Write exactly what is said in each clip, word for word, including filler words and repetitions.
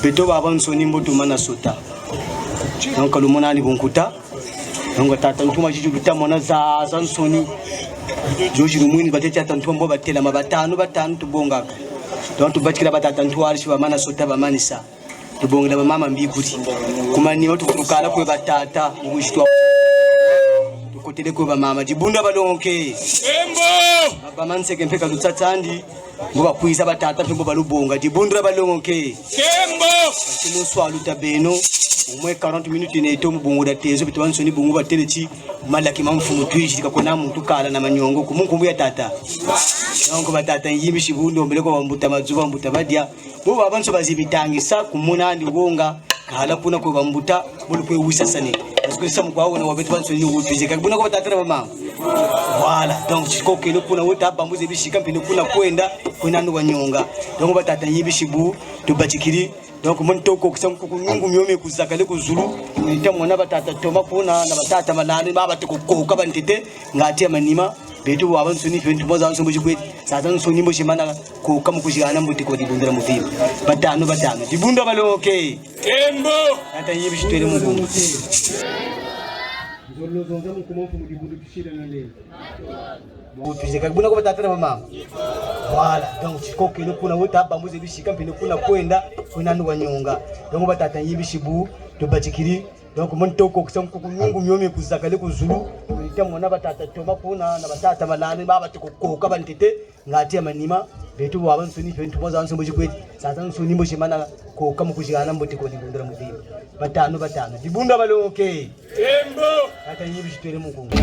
Beto babansoni mbo tumana sota. Donc, lumona ni bunkuta. Donc, tata ntuma jiji luta mona zazansoni. Joji lumwini batete tata ntuma mbo batelama batanu, batanu tubongaka. Donc, tubatikila batata ntwari si bamana sota bamanisa. Tubongela bamama mbikuri. Ku manima tukukala kwe batata, mu kuzitwa. Tukotele kwe bamama. Dibundu dia balongoki. Nkembo! Baba Manseke mpe ka lutsatsa andi. Mbo bakwiza batata mpe mbo balubonga. Dibundu dia balongoki. Nkembo! Kati mu nswalu ta beno. Au moins quarante minutes neto mu bungu dia tezo, beto bansoni bungu batele ti malaki ma mfumu twizidi, ka kwena muntu kala na manyongo. Ku mu nkumbu ya tata. Donc batata, nyimbisi bu, ndombele kwa bambuta mazuba, bambuta badia. Bo babansoni bazebi tangisa, kumona andi wonga, kala kuna kwe bambuta, bulu kwe wisasani. Parce que samu kwa wona wa beto bansoni ni utwize. Ka dibundu ko batata na bamama. Voilà. Donc, si kokele kuna wota bambuze bisika, mpe ni kuna kwenda, kwena andi wanyonga. Donc, batata, nyimbisi bu, tubatikidi. Donc, mu ntoko kisa nkuku nungu mio me kuzakale ku zulu. Nita mona batata Toma kuna, na batata Malani, ba bate kukoka bantete, ngati ya manima. Beto babansoni, beto mbo zazansoni mbo zikwete, zazansoni mbo zimana koka mu kuzigana mbote kwa dibundu dia mvimba. Batanu, batanu. Dibundu dia balongoki. Nkembo! Tata, nyimbisi twele mu nkumbu. Nzololo zonza mu nkumbu a mfumu, dibundu tusila na lelo. Bon, tuize ka dibundu ko batata na bamama. Voilà, donc, si kokele kuna wota bambuze bisika, mpe ni kuna kwenda, kwena andi wanyonga. Donc, batata, nyimbisi bu, tubatikidi. Donc, mu ntoko kisa nkuku nungu mio me kuzakale ku zulu. Nita mona batata Toma kuna, na batata Malani, ba bate kukoka bantete, ngati ya manima. Beto babansoni, beto mbo zazansoni mbo zikwete, zazansoni mbo zimana koka mu kuzigana mbote kwa dibundu dia mvimba. Batanu, batanu. Dibundu dia balongoki. Nkembo! Tata, nyimbisi twele mu nkumbu.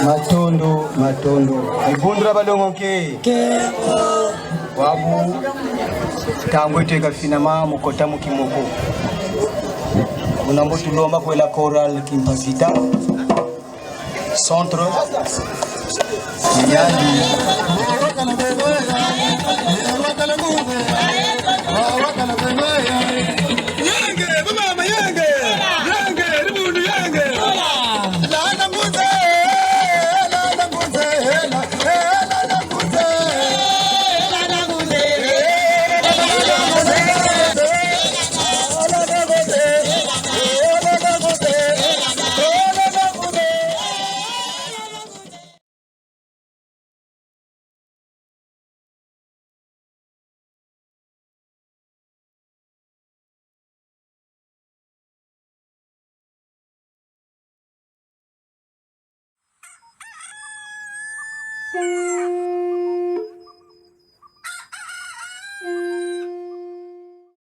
Matondo, matondo. Dibundu dia balongo nke. Bwabu, ntangu eto eka finama mu kota mu kimoko. Muna mbo tulomba kwela chorale Kimpavita. Centre. Yandi. Yenge, mama, yenge. Yenge, dibundu, yenge.